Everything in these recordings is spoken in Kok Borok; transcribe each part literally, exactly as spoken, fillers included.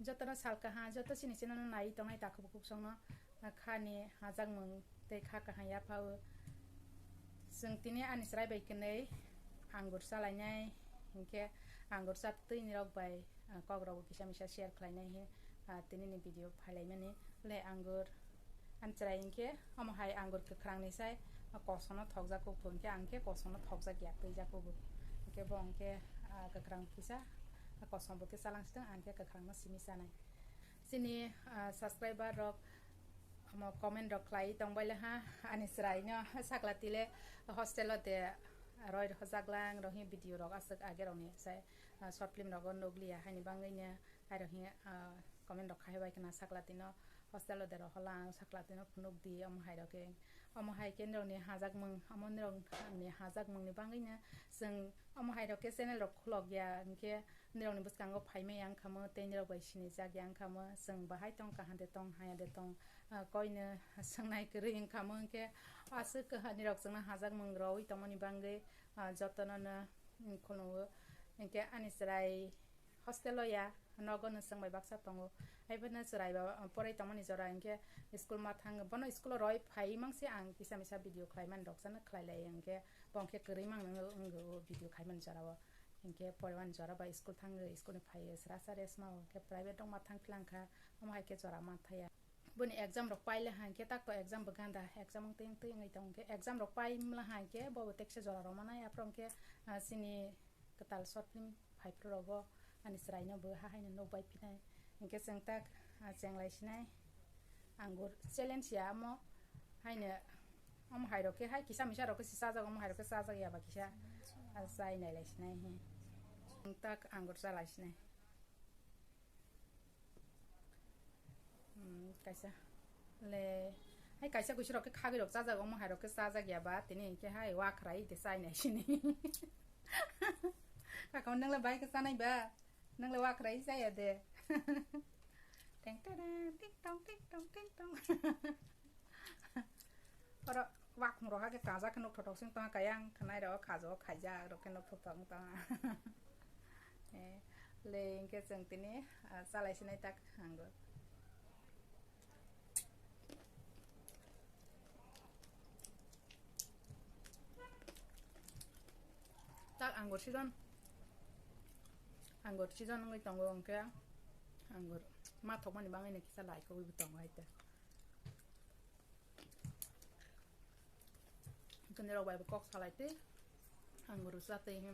Jotono sal kaham, joto chini channel no nai tongnai takhuk bukhuk songno, ah, khani hajakmung tei kha kaham yaphao. Chwng tini ani chwrai bai kwnwi angur chalainai, hinkhe angur chatwi nirok bai, ah, kok rok kisa misa share khlainai he, ah, tini ni video phailaimani. Le angur ani chwrai hinkhe omo hai angur kwkhrang ni sai, ah, kosom no thokjak kuk hinkhe ang khe kosom no thokjak ya twijak kugo. Hinkhe bo hinkhe, ah, kwkhrang kisa, ah, kosom bo khe chalang sitwng, ang khe kwkhrang no simi chanai. Chini, ah, subscriber rok omo comment rok khlai tongbaile ha, ani chwrai no sakla tile hostel o de roi rwjak lang rok hi video rok aswk age rok ni sai, ah, short film rogo nukliya haini bagwi no hai rok hi, ah, comment rok khai bai khna sakla tino hostel o de rok hola ang sakla tino phunuk di omo hai rok khe. Omo hai khe nirok ni hajakmung, omo nirok ni hajakmung ni bagwi no chwng omo hai rok khe channel rok khulok ya, hinkhe nirok ni bwskango phaimai ang kha mo tei nirok bai sinijak ya ang kha mo, chwng bahai tong kaham de tong haya de tong, ah, koi no swngnai kwrwi ang kha mo, hinkhe aswk nirok chwngno hajakmung rwi tongmani bagwi, ah, jotono no, mm, khulungo. Hinkhe ani chwrai hostel o ya, nogo no chwng bai baksa tongo. Haiphano chwrai ba, ah, porai tongmani jora hinkhe school ma thang, bono school o roi phai mang se ang kisa misa video khlai mani rok chano khlai lai hinkhe bo hinkhe kwrwi mang nw wng o video khai mani jora o. Hinkhe porimani jora ba school thang o, school ni phai o sra sa rest ma o, hinkhe private rok ma thang tlang kha, omo hai khe jora ma thaya. Boni exam rok paile hinkhe tak to exam bo ganda, exam wng twi wng twi wngwi tong khe exam rok pai mla hinkhe bo bo tekse jora rw manai, aphuru hinkhe, ah, chini kwtal short film phai phuru rogo ani chwrai no bo ha haino nuk bai phinai. Hinkhe chwng tak, ah, cheng lai sinai. Angur challenge ya omo haino, omo hai rok khe hai kisa misa rok khe se chajak, omo hai rok khe chajak ya ba kisa, ah, chai nai lai sinai he. Chwng tak angur cha lai sinai. Hmm, kaisa le, hai kaisa kuisirok khe khagwi rok chajak, omo hai rok khe chajak ya ba, tini hinkhe hai wakhrai de chai nai sini. Kaka, nwng le bai khe chanai ba? Nwng le wakhrai chaya de? Teng tereng, ting tong, ting tong, ting tong. Oro wakmung rok hakhe kajak khe nuk thothok sing tongkha, kayang khnai rok khajo khaijak rok khe nuk thothok wng tongkha. Eh, le hinkhe chwng tini, ah, chalai sinai tak angur. Tak angur season, angur season wngwi tongo, hinkhe angur ma thokmani bagwi no kisa lai kogwi bo tongo hai te. Kini rok bai bo kok salai tei ang bo rwchap tei he.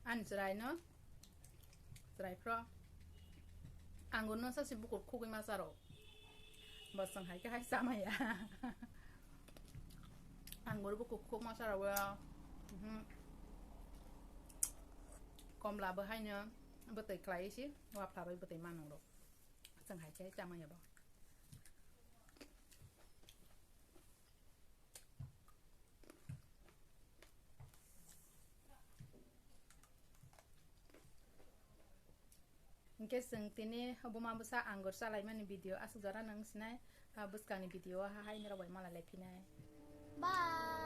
Ani chwrai no, chwrai phro angur no sa si bukur khugwi ma charo. Bo chwng hai khe hai chamaya. Angur bo kukhuk masa rok o, mhm. Komla bo haino bwtwi khlai se, wapha rwi bwtwi manung rok. Chwng hai khe chamaya bo. Hinkhe chwng tini buma bwsa angur chalaimani video aswk jora nang sinai, ah, bwskangni video o ha hai norok bai malai lai phinai. Bye.